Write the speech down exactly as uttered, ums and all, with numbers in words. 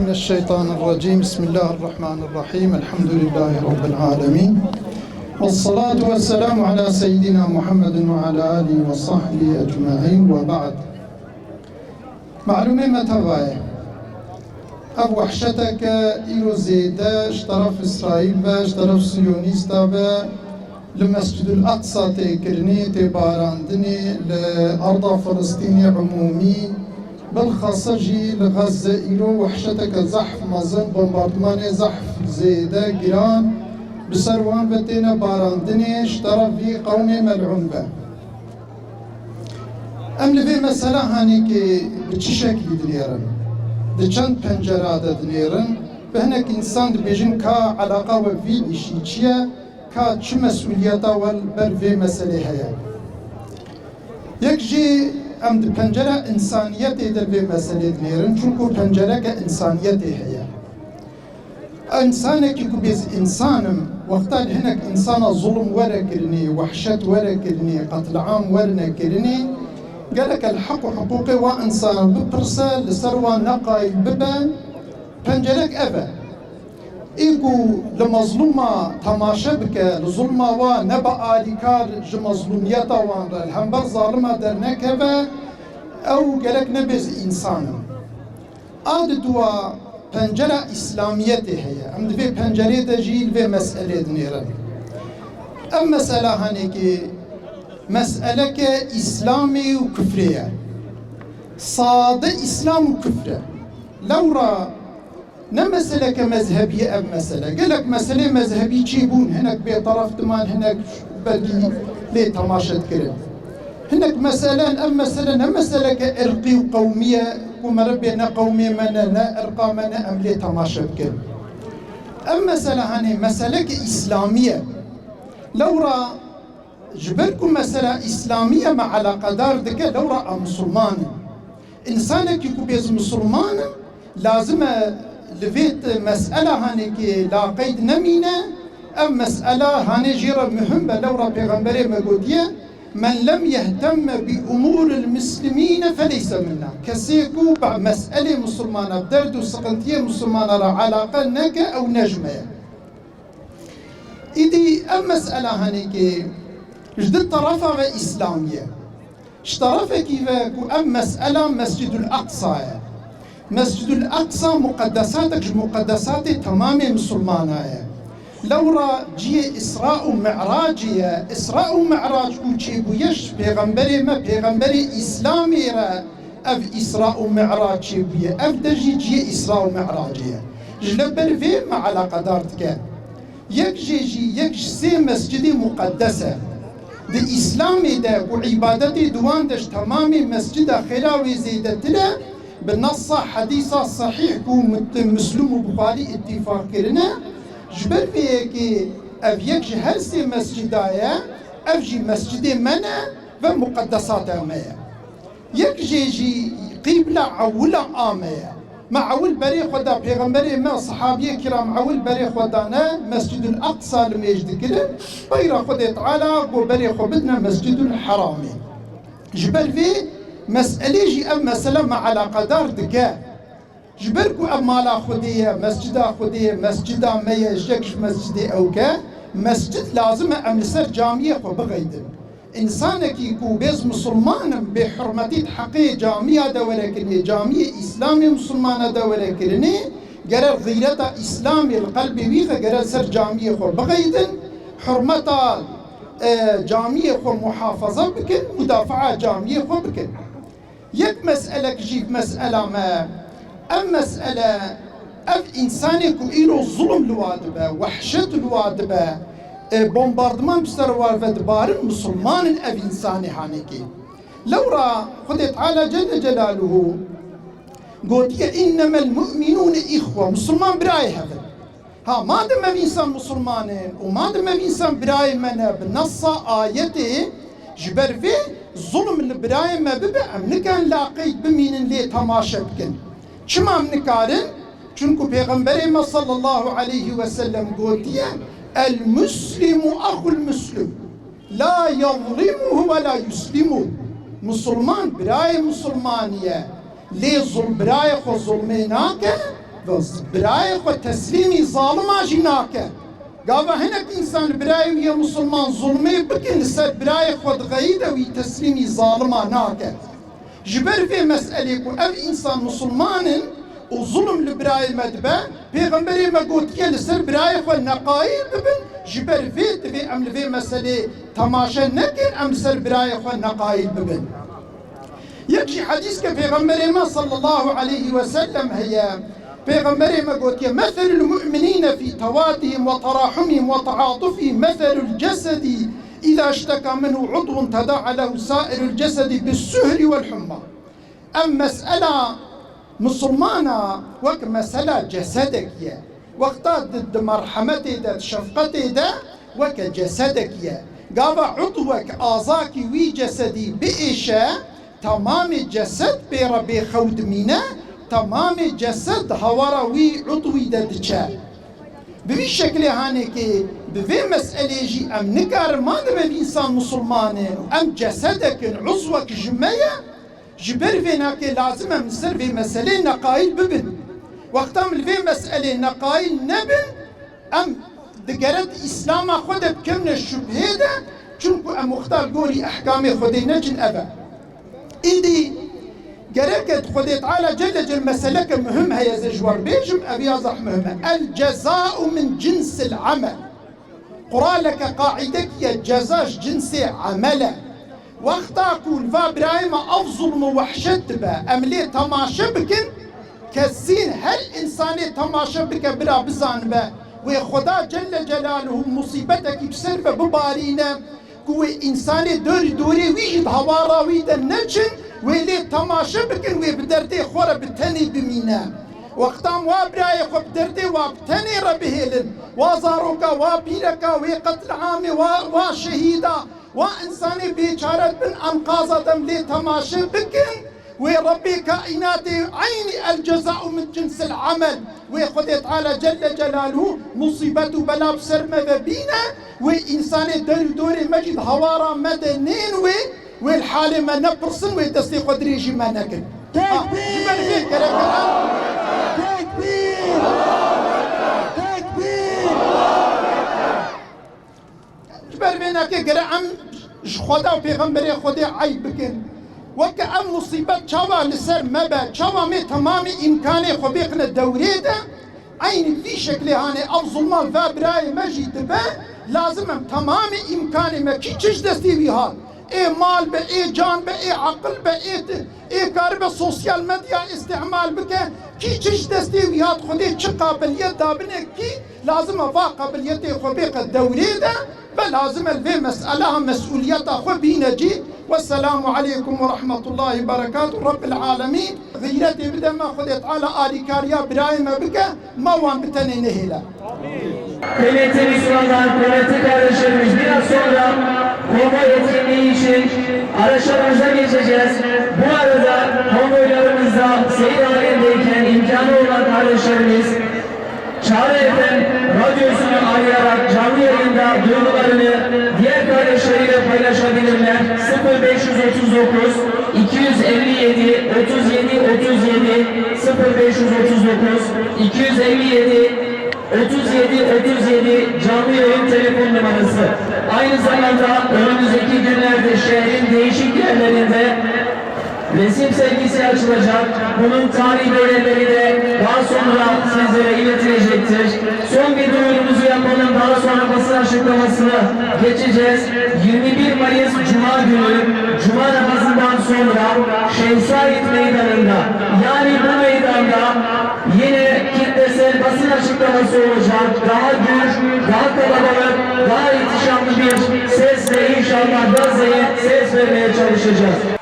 الشيطان الرجيم. بسم الله الرحمن الرحيم. الحمد لله رب العالمين. والصلاة والسلام على سيدنا محمد وعلى آله وصحبه أجمعين وبعد. Malûmê me teva ye. Ev wehşeteke îro zêde ji teref Îsraîl ve, ji teref Siyonîsta ve li Mescîdul Aqsa tê kirinê, tê barandinê, li arda Filistînê umûmî, bilxasa jî li Xezze îro wehşeteke zehf mezin, bombardmanê zehf zêde giran bi ser wan ve têne barandinê ji teref vî qewmê melûn ve. Em li vê mesela hanekê bi çi şeklî dinêrin? Di çend pencera de dinêrin? Bi hinek însan dibêjin ka eleqa we vî îşî çi ye? Ka çi mesûliyeta we li ber vê meselê heye? Yek jî em di pencera însaniyetê de vê meselê dinêrin, çunku pencereke însaniyetê heye. Însanekî ku bêz însan im, wexta li hinek însana zulm were kirinê, wehşet were kirinê, qetliam werine kirinê, gereke li heq û hiqûqê wa însana bipirse, li ser wan neqayîl bibe, pencerek ev e. Ê ku li mezlûma temaşe bike, li zulma wa nebe alîkar ji mezlûmiyeta wan re, li hember zalima dernekeve, ew gerek nebêz însan im. A di dua pencera Îslamiyetê heye. Em di vê pencerê de jî li vê meselê dinêrin. Ev mesela hanekê meseleke Îslamê û kufrê ye. Sade Îslam û kufr e. Lewra ne meseleke mezhebî ye ev mesele. Gelek meselê mezhebî çêbûn, hinek bêteref diman, hinek belkî lê temaşe dikirin. Hinek meselen, ev mesele ne meseleke irqî û qewmî ye, ku meriv bê ne qewmê me ne, ne irqa me ne, em lê temaşe bikin. Ev mesele hanê meseleke îslamî ye. Lewra ji ber ku mesela îslamî ye me eleqedar dike, lewra em misilman in. Însanekî ku bêz misilman im, lazim e li vê t-, mesela hanekê laqeyd nemîne, ev mesela hanê jê re muhim be, lewra Pêxemberê me gotiye, "Men lem yehtemme bi umûril muslimîne feleyse minna." Kesê ku bi meselê misilmana, bi derd û siqintiyê misilmana re elaqe neke, ew ne ji me ye. Îdî ev mesela hanekê ji di terefa ve îslamî ye. Ji terefekî ve ku ev mesela Mescîdul Aqsa ye. Mescîdul Aqsa muqeddesatek ji muqeddesatê temamê misilmana ye. Lewra cihê Îsra û Mi'racê ye. Îsra û Mi'rac ku çêbûye ji Pêxemberê me, Pêxemberê Îslamê re ev Îsra û Mi'rac çêbûye. Ev de jî cihê Îsra û Mi'racê ye. Ji li ber vê me eleqedar dike. Yek jê jî yek ji sê mescidê muqeddes e. Di Îslamê de ku îbadetê di wan de ji temamê mescida xêra wê zêdetir e, bi nessa hedîsa sehîh ku mit-, Muslim û Buxarî îtîfaq kirine, ji ber vê yekê ev yek ji her sê mescida ye, ev jî mescidê me ne ve muqeddesata me ye. Yek jê jî qîbla ewila a me ye. Me ewil berê xwe da Pêxemberê me, sehabiyê kiram ewil berê xwe dane Mescîdul Aqsa limêj dikirin. Peyra Xwedê Teala got berê xwe bidine Mescîdul Heramê. Ji ber vê meselê jî ev mesele me eleqedar dike. Ji ber ku ev mala Xwedê ye, mescida Xwedê ye, mescida me ye, ji yek ji mescidê ew ke, mescid lazim e em li ser camiyê xwe bixeydin. Însanekî ku bêz misilman im, bê hurmetî di heqê camiya de were kirinê, camiyê Îslamê misilmana de were kirinê, gere xîreta Îslamê li qelbê wî xe gere ser camiyê xwe bixeydin, hurmeta, e, camiyê xwe muhafaza bikin, mudafaa camiyê xwe bikin. Yek meselek jî mesela me, ev mesele, ev însanê ku îro zulm li wa dibe, wehşet li wa dibe, e, bombardman bi ser wa ve dibarin, misilman in ev însanê hanekê. Lewra Xwedê Teala Celle Celaluhu gotiye, "Innemel mu'minûne îxwe", misilman birayê hev in. Ha, madem ev însan misilman in û madem ev însan birayê me ne, bi nessa ayetê ji ber vê zulm li birayê me bibe, em nikarin laqeyd bimînin lê temaşe bikin. Çima em nikarin? Çunku Pêxemberê me sallallahu aleyhi ve sellem gotiye, "El muslimu axul muslim. La yazlimuhu ve la yuslimuhu." Misilman birayê misilmanî ye. Lê zul-, birayê xwe zulmê nake, Birayê xwe teslîmî zalima jî nake. Gava hinek însan li birayê wî yê misilman zulmê bikin, li ser birayê xwe dixeyî de wî teslîmî zalima nake. Ji ber vê meselê ku ev însan misilman in û zulm li birayê me dibe, Pêxemberê me gotiye li ser birayê xwe neqayîl bibin, ji ber vê divê em li vê meselê temaşe nekin, em li ser birayê xwe neqayîl bibin. Yek jî hedîs ke Pêxemberê me sallallahu aleyhi ve sellem heye. Pêxemberê me gotiye, "Meselul mu'minîne fî tewadihim ve terahumihim ve taatufihim meselul cesedi îza işteka minhu udvun tedaa lehu sairul cesedi bis suhri vel humma." Ev mesela misilmana wek mesela cesedek ye. Wexta di, di merhemetê de, di şefqetê de weke cesedek ye. Gava udwek, azakî wî cesedî biêşe, temamê cesed pê re bê xew dimîne, temamê cesed hawara wî udwî de diçe. Bi vî şeklê hanekê, bi vê meselê jî em nikarin, madem ev însan misilman in û em cesedek in, uzwek ji me ye, ji ber vê nakê lazim em li ser vê meselê neqayîl bibin. Wexta em li vê meselê neqayîl nebin, em digere di Îslama xwe de bikevine şubhê de, çunku em wexta li gorî ehkamê Xwedê necin ev e. Îdî gerek e Xwedê Teala Celle Cel meseleke muhim heye, ez ê ji we re bêjim, ev ya zehf muhim e. El cezau min cinsil amel. Qur'aneke qaîdekî ye, ceza ji cinsê emel e. Wexta ku li va birayê me ev zulm û wehşet dibe, em lê temaşe bikin, kesîn her însanê temaşe bike, bira bizanibe, wê Xweda Celle Celaluhu musîbetekî bi ser ve bibarîne, ku wê însanê dorî dorê wî jî di hawara wî de neçin, wê lê temaşe bikin, wê bi derdê xwe re bi tenê bimîne. Wexta em wa birayê xwe bi derdê wa bi tenê re bihêlin, wa zaroka, wa pîreka, wê qetliamê, wa, wa şehîda, wa însanê bêçare di bin enqaza de em lê temaşe bikin, wê Rebbê kaînatê eynî el cezau min cinsil amel, wê Xwedê Teala Celle Celaluhu musîbet û bela bi ser me ve bîne, wê însanê der û dorê me jî di hawara me de nên wê, wê li halê me nepirsin, wê destê xwe dirêjî me nekin. Ha, ji ber vê gerek e em Tekbîr! Tekbîr! Ji ber vê nake gere em ji Xweda û Pêxemberê Xwedê eyb bikin. Weke ev musîbet çawa li ser me be, çawa me temamê îmkanê xwe bêxine dewrê de, eynî vî şeklê hanê ev zulma ve birayê me jî dibe, lazim em temamê îmkanê me kî çi ji destê wî hat, ê mal be, ê can be, ê aqil be, ê ti-, ê karibe sosyal medya îstîmal bike, kî çi ji destê wî hat, Xwedê çi qabiliyet dabine kî, lazim e va qabiliyetê xwe bêxe dewrê de, be lazim e li vê meseleha mesûliyeta xwe bîne cî. Wesselamu aleykum ve rahmetullahi ve berekatuh. Rabbil alemîn xîretê bide me, Xwedê Teala alîkariya birayê me bike, me wan bi tenê nehêle. Kıymetli Müslümanlar, kıymetli kardeşlerimiz, biraz sonra konvoy etkinliği için araçlarımıza geçeceğiz. Bu arada konvoylarımızda seyir halindeyken imkanı olan kardeşlerimiz Çağrı F M radyosunu arayarak canlı yayında duygularını diğer kardeşleriyle paylaşabilirler. Sıfır beş yüz otuz dokuz, iki yüz elli yedi, otuz yedi, otuz yedi, sıfır beş yüz otuz dokuz, iki yüz elli yedi, otuz yedi otuz yedi canlı yayın telefon numarası. Aynı zamanda önümüzdeki günlerde şehrin değişik yerlerinde resim sergisi açılacak. Bunun tarih değerleri de daha sonra sizlere iletilecektir. Son bir duyurumuzu yapalım. Daha sonra basın açıklamasını geçeceğiz. Yirmi bir Mayıs Cuma günü, Cuma namazından sonra Şeyh Said Meydanı'nda, yani bu meydanda yine kitlesel basın açıklaması olacak. Daha gür, daha kalabalık, daha ihtişamlı bir sesle inşallah Gazze'ye ses vermeye çalışacağız.